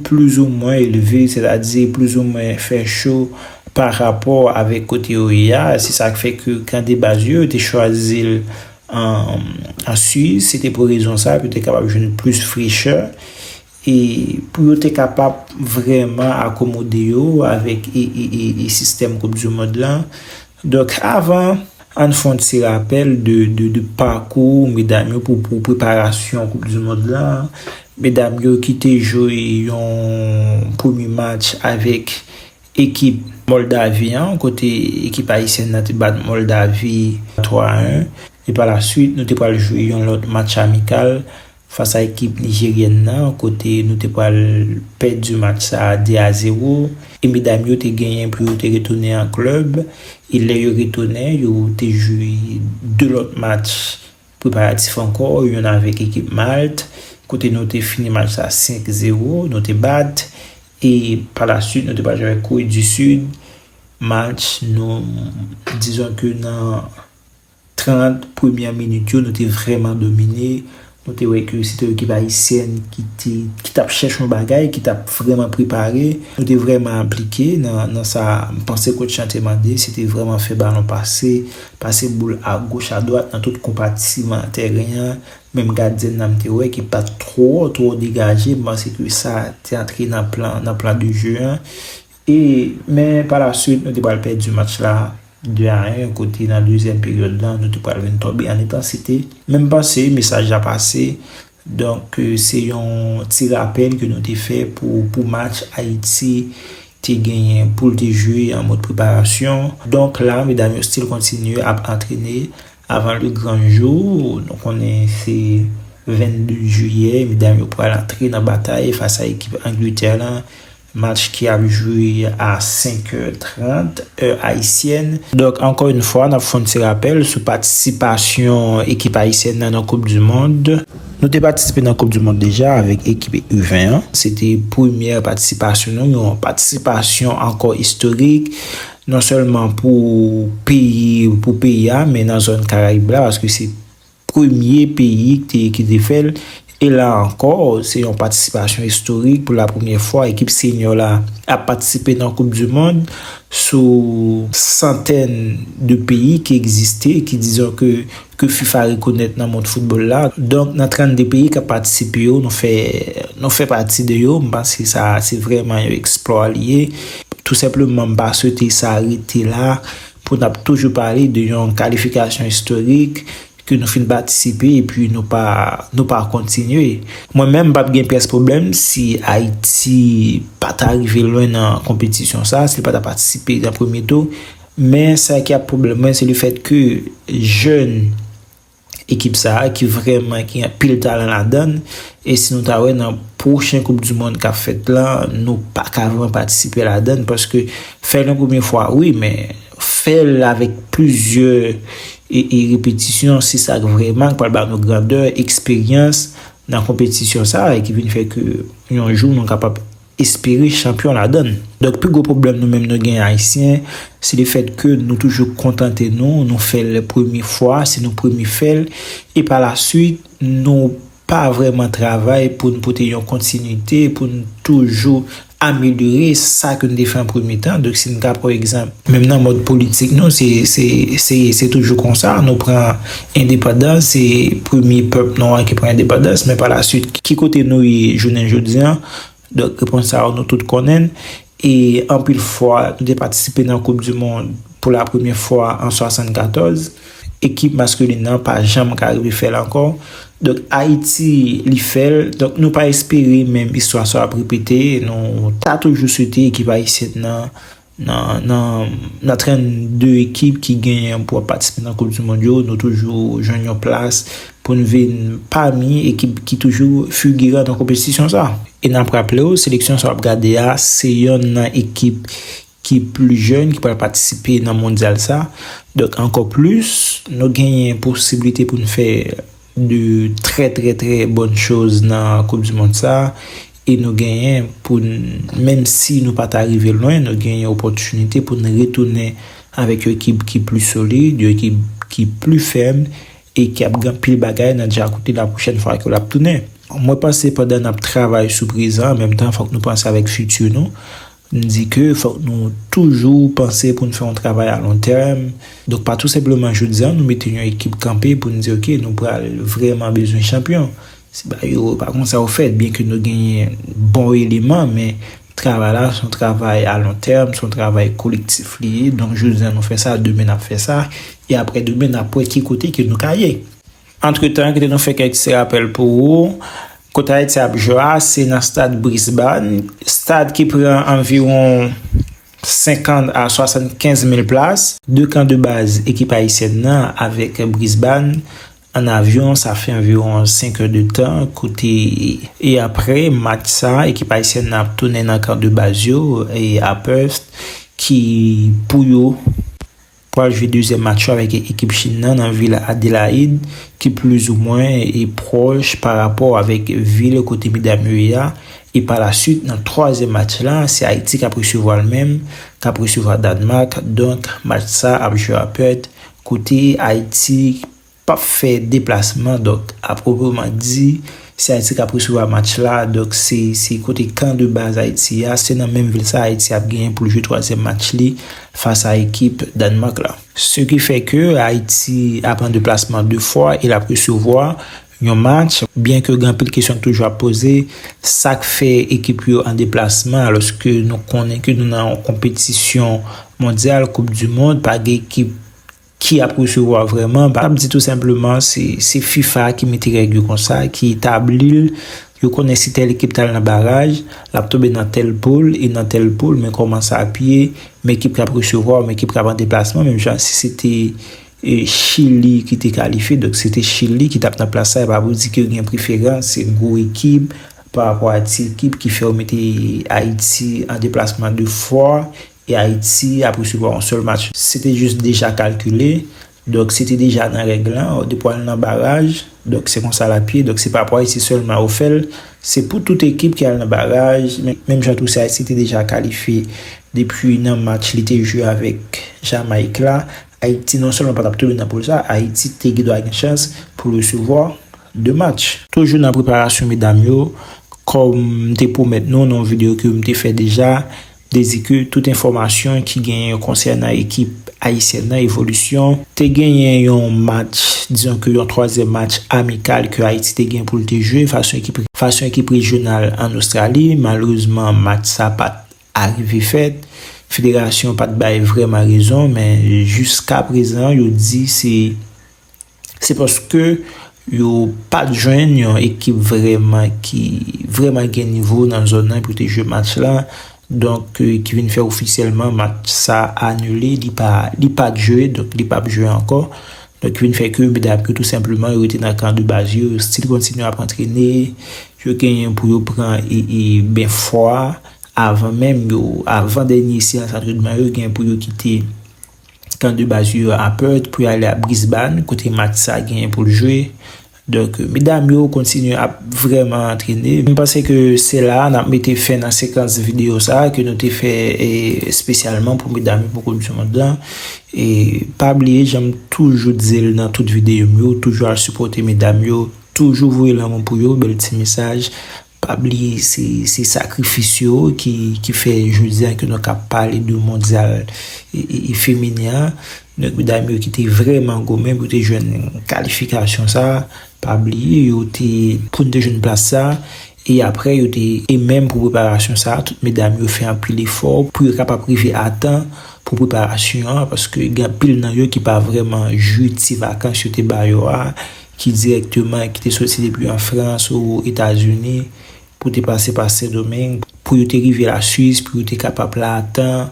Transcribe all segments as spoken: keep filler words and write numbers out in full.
plizoumwen elve, sètadi plizoumwen fè cho pa rapò avèk kote yo ye a. Se sa k fè ke kan de baz yo, yo te chwazi l an, an Swis, se te pou rezon sa, pou yo te kapab jwenn plis frechè e pou yo te kapab vrèman akomode yo avèk e, e, e, e sistèm Koup di Mond lan. Donk, avan, ann fè yon ti rapèl de, de, de pakou medam yo pou, pou preparasyon Koup di Mond lan. Medam yo ki te jwe yon premye match avèk ekip Moldavi an, kote ekip ayisyèn nan te bat Moldavi twa a en. E pa la swit, nou te pral jwe yon lòt match amikal fas a ekip nijeryèn nan, kote nou te pral pèdi match sa a de a zewo. E medam yo te genyen pou yo te retounen an klèb. E lè yo retounen, yo te jwe de lòt match preparatif ankò, youn avèk ekip Malt, kote nou te fini match sa senk zewo, nou te bat. E pa la swit, nou te pral jwe avèk Kore di Sid. Match, nou, dizon ke nan trant premyè minit yo, nou te vrèman domine. Nou te wè ke se te yon ekip ayisyèn ki te, ki t ap chèche yon bagay, ki t ap vrèman prepare. Nou te vrèman aplike nan, nan sa, m panse coach lan te mande, se te vrèman fè balon pase, pase boul a goch, a dwat, nan tout konpatiman tèren an. Menm gadyèn nan, m te wè ki pa t twò, twò degaje. M panse ke sa te antre nan plan, nan plan de jeu an. E, men pa la swit, nou te pral pèdi match la de a en, kote nan dezyèm peryòd la, nou te pral vin tonbe an entansite. Men m panse mesaj la pase. Donk, eh, se yon ti rapèl ke nou te fè pou, pou match Ayiti te genyen pou l te jwe an mòd preparasyon. Donk la, medam yo still kontinye ap antrene avan le gran jou. Nou konnen se vennde jiyè, medam yo pral antre nan batay fas a ekip Angletè la. Match ki ap jwe a senk è trant, è ayisyèn. Donk, ankò yon fwa, n ap fè yon ti rapèl sou patisipasyon ekip ayisyèn nan nan Koup di Mond. Nou te patisipe nan Koup di Mond deja avèk ekip U ven an. Se te premyè patisipasyon nou, yon patisipasyon ankò istorik, non sèlman pou peyi, pou peyi a, men nan zòn Karayib la, paske se premye peyi ki te, ki te fè l. E la ankò, se yon patisipasyon istorik pou la premyè fwa. Ekip senyò la ap patisipe nan Koup di Mond sou santèn de peyi ki egziste, ki dizon ke, ke fifa rekonèt nan mond foutbòl la. Donk, nan trannde peyi k ap patisipe yo, nou fè, nou fè pati de yo. M panse sa, se vrèman yon eksplwa li ye. Tou senpleman, m pa swete sa rete la pou n ap toujou pale de yon kalifikasyon istorik ke nou fin patisipe epi nou pa, nou pa kontinye. Mwen menm, m p ap gen pyès pwoblèm si Ayiti pa ta rive lwen nan konpetisyon sa, si l pa ta patisipe nan premye tou. Men sa ki ap pwoblèm mwen, se lefèt ke jèn ekip sa a ki vrèman gen anpil talan ladan l, e si nou ta wè nan pwochen Koup di Mond k ap fèt la, nou pa ka vrèman patisipe ladan l, paske fè l yon premye fwa, wi, men fè l avèk plizyè e, e repetisyon, se sa k vrèman k pral ba nou grandè, eksperyans nan konpetisyon sa a, e ki vin fè ke yon jou nou kapab espere chanpyon ladan l. Donk, pi gwo pwoblèm nou menm nou gen Ayisyen, se lefèt ke nou toujou kontante nou, nou fè l premye fwa, se nou premye fè l, e pa la swit, nou pa vrèman travay pou n pote yon kontinite, pou n toujou amelyore sa ke n te fè an premye tan. Donk, si n ka pran egzanp, menm nan mòd politik nou, se, se, se, se toujou konsa. Nou pran endepandans, se premye pèp nwa ki pran endepandans, men pa la swit, ki kote nou ye jounen jodi an? Donk, repons sa yo, nou tout konnen l. E anpil fwa, nou te patisipe nan Koup di Mond pou la premyè fwa an swasannkatòz. Ekip maskelin nan pa janm ka rive fè l ankò. Donk, Ayiti, li fè l. Donk, nou pa espere menm istwa sa ap repete. Nou ta toujou swete ekip ayisyèn nan, nan, nan, nan trannde ekip ki genyen pou ap patisipe nan Koup di Mond yo, nou toujou jwenn yon plas pou n vin pami ekip ki toujou figiran nan konpetisyon sa. E n ap raple w, seleksyon sa w ap gade a, se yonn nan ekip ki pli jèn ki pral patisipe nan mondyal sa. Donk, ankò plis, nou genyen posiblite pou n fè de trè, trè, trè bòn choz nan Koup di Mond sa. E nou genyen pou n, menm si nou pa ta rive lwen, nou genyen opòtinite pou n retounen avèk yon ekip ki pli solid, yon ekip ki pli fèm, e k ap gen anpil bagay nan djakout li la pwochèn fwa ke l ap tounen. Mwen panse pandan n ap travay sou prezan, an menm tan, fòk nou panse avèk fiti nou. M di ke fòk nou toujou panse pou n fè yon travay a lon tèm. Donk, pa tou senpleman jodi a, nou mete yon ekip kanpe pou n di, oke, nou pral vrèman bezwen chanpyon. Se pa yo, pa konsa yo fèt, byen ke nou genyen bon eleman, men travay la, se yon travay a lon tèm, se yon travay kolektif li ye. Donk, jodi a, nou fè sa, demen, n ap fè sa, e apre demen, n ap wè ki kote ke nou ka ye. Antretan, kite nou fè kèk ti rapèl pou ou. Kote Ayiti ap jwe a, se nan stad Brisbane, stad ki pran anviwon senkant a swasannkenz mil plas. De kan de baz ekip ayisyèn nan avèk Brisbane an avyon, sa fè anviwon senk è de tan. Kote, e apre match sa, ekip ayisyèn nan ap tounen nan kan de baz yo, e a Perth, ki pou yo pral jwe dezyèm match yo avèk ekip Chin nan nan vil Adelaide, ki plizoumwen e pwòch pa rapò avèk vil kote medam yo ye a. E pa la swit, nan twazyèm match la, se Ayiti k ap resevwa l menm, k ap resevwa Dànmak. Donk, match sa ap jwe a Perth, kote Ayiti p ap fè deplasman. Donk, a pwopreman di, se Ayiti k ap resevwa match la. Donk, se, se kote kan de baz Ayiti a, se nan menm vil sa Ayiti ap genyen pou l jwe twazyèm match li fas a ekip Dànmak la. Se ki fè ke Ayiti ap an deplasman de fwa e l ap resevwa yon match, byen ke gen anpil kesyon ki toujou ap poze, sa k fè ekip yo an deplasman, alòske nou konnen ke nou nan yon konpetisyon mondyal, Koup di Mond, pa gen ekip ki ap resevwa vrèman. M ap di tou senpleman, se, se fifa ki mete règ yo konsa, ki etabli l. Yo konnen si tèl ekip t al nan baraj, l ap tonbe nan tèl poul, e nan tèl poul, men kòman sa ap ye, men ekip k ap resevwa, men ekip k ap an deplasman, menm jan si se te, e, Chili ki te kalifye, donk se te Chili ki t ap nan plas sa, e pa pou di ke gen preferans, se gwo ekip pa rapò a ti ekip ki fè yo mete Ayiti an deplasman de fwa, e Ayiti ap resevwa yon sèl match. Se te jis deja kalkile. Donk, se te deja nan règ lan, depi w al nan baraj, donk, se konsa l ap ye. Donk, se pa pou Ayiti sèlman yo fè l, se pou tout ekip ki al nan baraj. Men, menm jan tou, se Ayiti te deja kalifye depi nan match li te jwe avèk Jamayik la. Ayiti non sèlman pa t ap tonbe nan poul sa, Ayiti te gen dwa gen chans pou l resevwa de match. Toujou nan preparasyon medam yo, kòm m te pwomèt nou nan yon videyo ke m te fè deja, m te di ke tout enfòmasyon ki genyen konsènan ekip ayisyèn nan, Evolisyon, te genyen yon match, dizon ke yon twazyèm match amikal ke Ayiti te gen pou l te jwe fason ekip, fason ekip rejyonal ann Ostrali. Malerezman, match sa pa t arive fèt. Federasyon pa t bay vrèman rezon, men jiskaprezan, yo di se, se paske yo pa t jwenn yon ekip vrèman ki vrèman gen nivo nan zòn nan pou te jwe match la. Donk, eh, ki vin fè ofisyèlman match sa anile, li pa, li pa t jwe, donk li p ap jwe ankò. Donk, ki vin fè ke medam yo tou senpleman, yo rete nan kan de baz yo, yo still kontinye ap antrene, yo genyen pou yo pran e, e ben fwa avan menm yo, avan dènye seyans antrenman yo, genyen pou yo kite kan de baz yo a Perth pou y ale a Brisbane, kote match sa genyen pou l jwe. Donk, medam yo kontinye ap vrèman antrene. M panse ke se la a n ap mete fen nan sekans videyo sa a ke nou te fè, e, espesyalman pou medam yo pou Koup di Mond lan. E pa bliye, jan m toujou di l nan tout videyo m yo, toujou al sipòte medam yo, toujou voye lanmou pou yo, bèl ti mesaj. Pa bliye, se, se sakrifis yo ki, ki fè jodi a ke nou ka pale de mondyal e, e, e feminen an. Donk, medam yo ki te vrèman goumen pou te jwenn kalifikasyon sa a, pa bliye, yo te, pou n te jwenn plas sa a, e apre, yo te, e menm pou preparasyon sa a, tout medam yo fè anpil efò pou yo kapab rive a tan pou preparasyon an, paske gen anpil nan yo ki pa vrèman jwi ti vakans yo te ba yo a, ki dirèkteman, ki te soti depi an Frans ou Etazini, pou te pase pa Sendomeng, pou yo te rive Laswis, pou yo te kapab la a tan,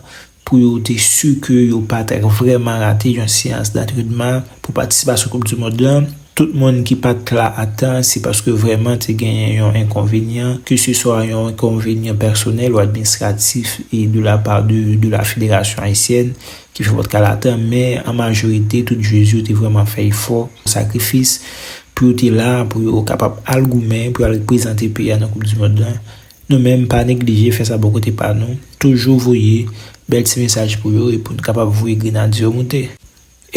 pou yo te si ke yo pa t vrèman rate yon seyans dantrenman pou patisipasyon Koup di Mond lan. Tout moun ki pa t la a tan, se paske vrèman te genyen yon enkonvenyan, ke se swa yon enkonvenyan pèsonèl ou administratif e de la part de, de la Fédération Haïtienne, ki fè w pa t ka la a tan, men an majorite, tout jwez yo te vrèman fè efò, sakrifis, pou yo te la, pou yo kapab al goumen, pou yo al reprezante peyi a nan Koup di Mond lan. Nou menm, pa neglije fè sa bò kote pa nou. Toujou voye bèl ti mesaj pou yo e pou n kapab voye Grenadye yo moute.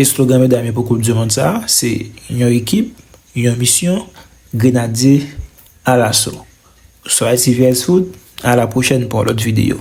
Eslogan medam yo pou Koup di Mond sa a, se yon ekip, yon misyon, Grenadye Alaso. Swa T V S Foot, a la pwochèn pou yon lòt videyo.